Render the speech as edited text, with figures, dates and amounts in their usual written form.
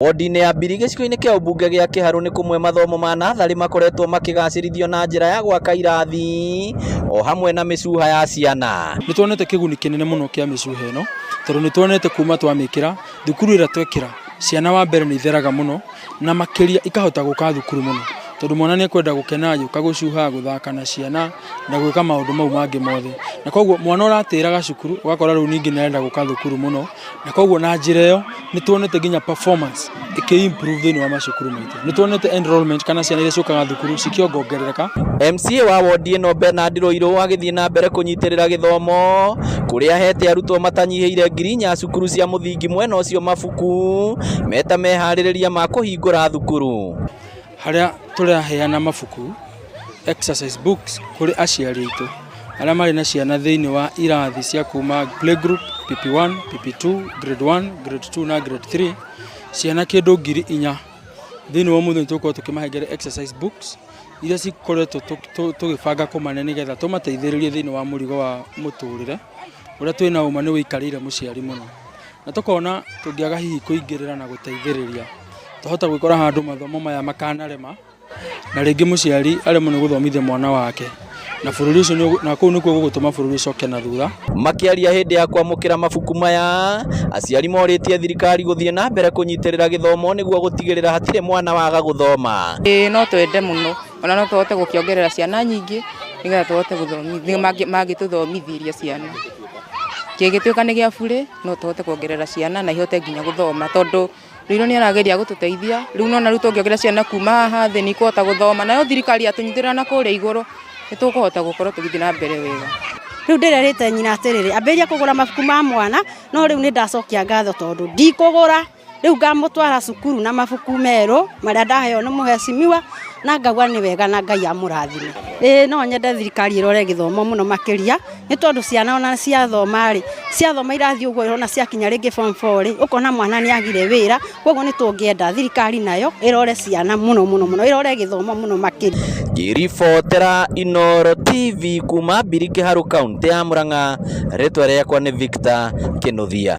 Wodi-inĩ ya Mbiri gĩcigo-inĩ kĩa ũmbunge gĩa Kĩharũ nĩ kũmwe mathomo ma natharĩ makoretwo makĩgacĩrithio na njĩra ya gwaka irathi o hamwe na mĩcuha ya ciana. Nĩ tuonete kĩguni kĩnene mũno kĩa mĩcuha ĩno, tondũ nĩ tuonete kuma twamĩkĩra thukuru ĩrĩa twekĩra ciana wa mbere nĩ itheraga mũno, na makĩria ikahota gũka thukuru mũno, tondũ mwana nĩ ekwenda gũkena agĩũka gũcuha, gũthaka na ciana na gwĩka maũndũ mau mangĩ mothe. Na koguo mwana ũratĩraga cukuru ũgakora rĩu ningĩ nĩ arenda gũka thukuru mũno, na koguo na njĩra ĩyo nĩ tuonete nginya performance ĩkĩ improve thĩinĩ wa macukuru maitũ. Nĩ tuonete enrollment kana ciana iria ciũkaga thukuru cikĩongongerereka. MCA wa wodi ĩno Bernard Rũirũ agĩthiĩ na mbere kũnyitĩrĩra gĩthomo kũrĩa ahete arutwo matanyihĩire 4,000 cukuru cia mũthingi mwena ũcio mabuku meta meharĩrĩria ma kũhingũra thukuru. Harĩa tũraheana mabuku exercise books kũrĩ aciari aitũ arĩa marĩ na ciana thĩinĩ wa irathi cia kuma playgroup, PP1, PP2, grade 1, grade 2 na grade 3, ciana kĩndũ 4,000. Thĩinĩ wa ũmũthĩ nĩ tũgũkorwo tũkĩmahengere exercise books iria cikoretwo tũgĩbanga kũmane nĩgetha tũmateithĩrĩrie thĩinĩ wa mũrigo wa mũtũrĩre ũrĩa twĩna ũma nĩ wĩikarĩire mũciari mũno, na tũkona tũngĩaga hihi kũingĩrĩra na gũteithĩrĩria twahota gwĩkora handũ mathomo maya makanarema, na rĩngĩ mũciari aremwo nĩ gũthomithia mwana wake, na bũrũri ũcio na kũu nĩkuo gũgũtũma bũrũri ũcoke na thutha. Makĩaria hĩndĩ ya kwamũkĩra mabuku maya, aciari morĩtie thirikari gũthiĩ na mbere kũnyitĩrĩra gĩthomo nĩguo gũtigĩrĩra hatirĩ mwana waga gũthoma. Ĩĩ no twende mũno, ona no tũhote gũkĩongerera ciana nyingĩ nĩgetha tũhote gũthomithia, mangĩtũthomithĩria ciana. Kĩngĩtuĩka nĩ gĩa burĩ no tũhote kuongerera ciana na ihote nginya gũthoma, tondũ Rũirũ nĩ arageria gũtũteithia, rĩu nona rĩu tũngĩongerera ciana kuma haha thĩ nĩ ikũhota gũthoma, nayo thirikari yatũnyitĩrĩra na kũrĩa igũrũ nĩ tũkũhota gũkorwo tũgĩthiĩ na mbere wega. Rĩu ndĩrerĩte nyina atĩrĩrĩ, ambĩrĩria kũgũra mabuku ma mwana, no rĩu nĩ ndacokia ngatho tondũ ndikũgũra, rĩu ngamũtwara cukuru na mabuku merũ marĩa ndaheo nĩ mũhecimiwa, na ngauga nĩ wega na Ngai amũrathime. Ĩĩ no nyende thirikari ĩrore gĩthomo mũno makĩria, nĩ tondũ ciana ona ciathoma rĩ, ciathoma irathiĩ ũguo ũrona ciakinya rĩngĩ form 4 rĩ, ũkona mwana nĩ agire wĩra, koguo nĩ tũngĩenda thirikari nayo ĩrore ciana mũno mũno mũno, ĩrore gĩthomo mũno makĩria. Ngĩribotera Inooro TV kuma Mbiri Kĩharũ, kaũntĩ ya Murang'a, rĩtwa rĩakwa nĩ Victor Kĩnuthia.